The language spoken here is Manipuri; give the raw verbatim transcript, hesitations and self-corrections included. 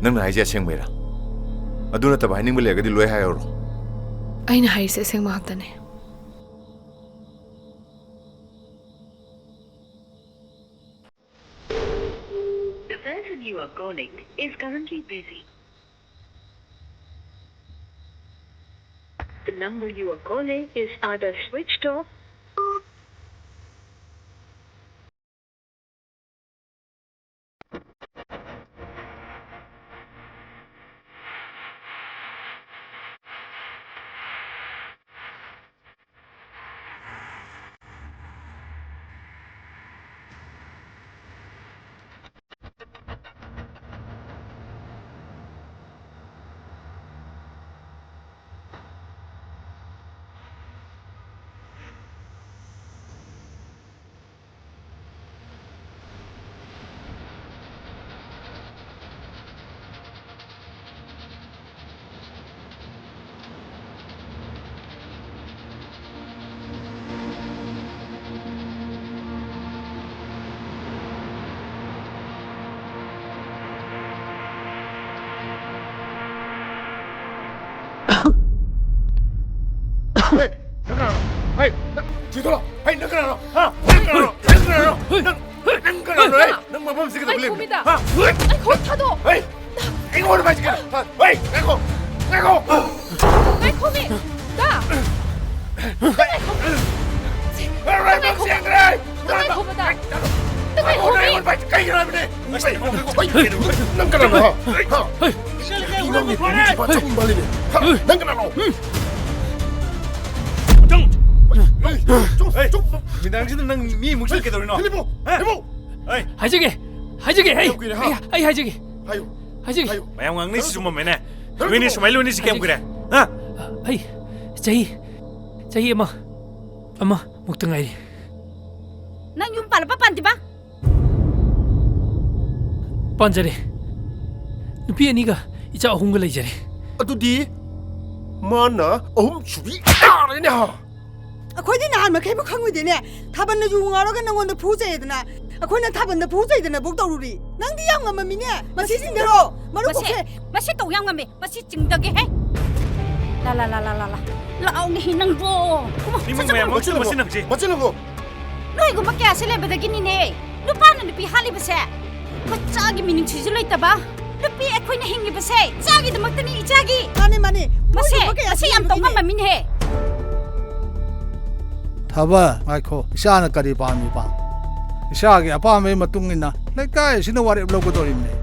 ꯅꯪꯅ ꯍꯥꯏꯁꯦ ꯑꯁꯦꯡꯕꯩꯔꯥ? ꯑꯗꯨ ꯅꯠꯇꯕ ꯍꯥꯏꯅꯤꯡꯕ ꯂꯩꯔꯒꯗꯤ ꯂꯣꯏ ꯍꯥꯏꯍꯧꯔꯣ꯫ ꯑꯩꯅ ꯍꯥꯏꯔꯤꯁꯦ ꯑꯁꯦꯡꯕ ꯉꯥꯛꯇꯅꯦ꯫ The person you are calling is currently busy. The number you are calling is either switched off. ꯍꯦ, ꯅꯪ ꯀꯅꯥꯅꯣ? ꯍꯦ, ꯅꯪ, ꯆꯦꯟꯊꯣꯛꯂꯣ꯫ ꯍꯦ, ꯅꯪ ꯀꯅꯥꯅꯣ? ꯍꯥ? ꯅꯪ ꯀꯅꯥꯅꯣ? ꯅꯪ ꯀꯅꯥꯅꯣ? ꯍꯦ, ꯅꯪ, ꯅꯪ ꯀꯅꯥꯅꯣ? ꯍꯦ, ꯅꯪ ꯃꯐꯝꯁꯤꯗ ꯀꯩꯗꯧ ꯂꯩꯔꯤꯅꯣ? ꯍꯥ? ꯑꯩ ꯈꯣꯡ ꯊꯥꯗꯣꯛꯑꯣ꯫ ꯍꯦ, ꯑꯩꯉꯣꯟꯗ ꯄꯥꯏꯁꯤ ꯀꯩꯅꯣ? ꯍꯥ? ꯍꯦ, ꯉꯥꯏꯈꯣ, ꯉꯥꯏꯈꯣ꯫ ꯉꯥꯏꯈꯣꯃꯤ! ꯗꯥ! ꯉꯥꯏꯈꯣ! ꯍꯦ, ꯍꯦ, ꯉꯥꯏꯈꯣ! ꯃꯐꯝꯁꯤ ꯌꯦꯡꯈ꯭ꯔꯦ꯫ ꯉꯥꯏꯈꯣꯕ, ꯗꯥ! ꯉꯥꯏꯈꯣ, ꯉꯥꯏꯈꯣꯃꯤ! ꯑꯩꯉꯣꯟꯗ ꯄꯥꯏꯁꯤ ꯀꯩꯒꯤꯅꯣ ꯍꯥꯏꯕꯅꯦ? ꯅꯪ ꯀꯅꯥꯅꯣ? ꯍꯥ? ꯍꯥ? ꯅꯪ ꯀꯅꯥꯅꯣ? ꯍꯥ? ꯅꯪ ꯀꯅꯥꯅꯣ? ꯆꯨꯞ! ꯆꯨꯞ! ꯆꯨꯞ! ꯅꯨꯃꯤꯗꯥꯡꯁꯤꯗ ꯅꯪ ꯃꯤ ꯑꯃꯨꯛ ꯆꯠꯀꯗꯧꯔꯤꯅꯣ? ꯂꯦꯞꯄꯣ! ꯍꯥ? ꯂꯦꯞꯄꯣ! ꯍꯥꯏꯖꯒꯦ! ꯍꯥꯏꯖꯒꯦ! ꯑꯩ, ꯀꯌꯥꯝ ꯀꯨꯏꯔꯦ, ꯍꯥ? ꯑꯩ, ꯑꯩ ꯍꯥꯏꯖꯒꯦ! ꯍꯥꯏꯌꯨ꯫ ꯍꯥꯏꯖꯒꯦ! ꯍꯥꯏꯌꯨ꯫ ꯃꯌꯥꯝ ꯉꯥꯡꯅꯩꯁꯤ ꯆꯨꯝꯃꯝꯃꯦꯅꯦ꯫ ꯅꯪ ꯅꯨꯃꯤꯠꯅꯤ ꯁꯨꯃꯥꯏꯅ ꯂꯣꯏꯅꯁꯤ ꯀꯌꯥꯝ ꯀꯨꯏꯔꯦ? ꯍꯥ? ꯑꯩ ꯆꯍꯤ, ꯆꯍꯤ ꯑꯃ, ꯑꯃ ꯃꯨꯛꯇ ꯉꯥꯏꯔꯤ꯫ ꯅꯪ ꯌꯨꯝ ꯄꯥꯜꯂꯕ ꯄꯥꯟꯗ꯭ꯔꯤꯕ? ꯄꯥꯟꯖꯔꯦ꯫ ꯅꯨꯄꯤ ꯑꯅꯤꯒ ꯏꯆꯥ ꯑꯍꯨꯝꯒ ꯂꯩꯖꯔꯦ꯫ ꯑꯗꯨꯗꯤ ꯃꯥꯅ ꯑꯍꯨꯝ ꯁꯨꯕꯤ ꯇꯥꯔꯦꯅꯦ ꯍꯥ? ꯑꯩꯈꯣꯏꯗꯤ ꯅꯍꯥꯟ ꯃꯈꯩꯕꯨ ꯈꯪꯉꯨꯗꯦꯅꯦ꯫ ꯊꯥꯕꯜꯅ ꯌꯨ ꯉꯥꯎꯔꯒ ꯅꯉꯣꯟꯗ ꯐꯨ ꯆꯩꯗꯅ, ꯑꯩꯈꯣꯏꯅ ꯊꯥꯕꯜꯗ ꯐꯨ ꯆꯩꯗꯅꯕꯨ ꯇꯧꯔꯨꯔꯤ꯫ ꯅꯪꯗꯤ ꯌꯥꯝ ꯉꯝꯃꯝꯃꯤꯅꯦ꯫ ꯃꯁꯤ ꯆꯤꯡꯊꯔꯣ, ꯃꯔꯨꯞ ꯃꯁꯦ, ꯀꯨꯞꯁꯦ꯫ ꯃꯁꯤ ꯇꯧ ꯌꯥꯝ ꯉꯝꯃꯦ꯫ ꯃꯁꯤ ꯆꯤꯡꯊꯒꯦꯍꯦ꯫ ꯂꯥ, ꯂꯥ, ꯂꯥ, ꯂꯥ, ꯂꯥ, ꯂꯥ꯫ ꯂꯥꯛꯑꯣꯅꯦꯍꯦ ꯅꯪꯕꯣ꯫ ꯀꯨꯝꯃꯣ, ꯃꯤꯃꯨꯡ ꯆꯠꯂꯣ꯫ ꯃꯌꯥꯝ ꯃꯆꯤꯟ ꯃꯆꯤꯟ ꯂꯨꯝꯃꯨ, ꯅꯝꯁꯤ꯫ ꯃꯆꯤꯟ ꯂꯨꯝꯃꯨ꯫ ꯅꯣꯏꯒꯨꯝꯕ ꯀꯌꯥꯁꯦ ꯂꯩꯕꯗꯒꯤꯅꯤꯅꯦ ꯅꯨꯄꯥꯅ ꯅꯨꯄꯤ ꯍꯥꯠꯂꯤꯕꯁꯦ꯫ ꯃꯆꯥꯒꯤ ꯃꯤꯅꯨꯡꯁꯤꯁꯨ ꯂꯩꯇꯕ꯫ ꯅꯨꯄꯤ ꯑꯩꯈꯣꯏꯅ ꯍꯤꯡꯉꯤꯕꯁꯦ ꯏꯆꯥꯒꯤꯗꯃꯛꯇꯅꯤ, ꯏꯆꯥꯒꯤ꯫ ꯃꯥꯅꯦ, ꯃꯥꯅꯦ꯫ ꯃꯁꯦ, ꯃꯣꯏꯒꯨꯝꯕ ꯀꯌꯥ ꯃꯁꯦ ꯌꯥꯝ ꯇꯧ ꯂꯩꯕꯒꯤꯅꯦ꯫ ꯉꯝꯕ ꯃꯤꯅꯦꯍꯦ꯫ ꯊꯥꯕꯜ, ꯉꯥꯏꯈꯣ, ꯏꯆꯥꯅ ꯀꯔꯤ ꯄꯥꯝꯃꯤꯕ? ꯏꯆꯥꯒꯤ ꯑꯄꯥꯝꯕꯒꯤ ꯃꯇꯨꯡ ꯏꯟꯅ ꯂꯩꯀꯥꯏ ꯑꯁꯤꯅ ꯋꯥꯔꯦꯞ ꯂꯧꯒꯗꯧꯔꯤꯕꯅꯤ꯫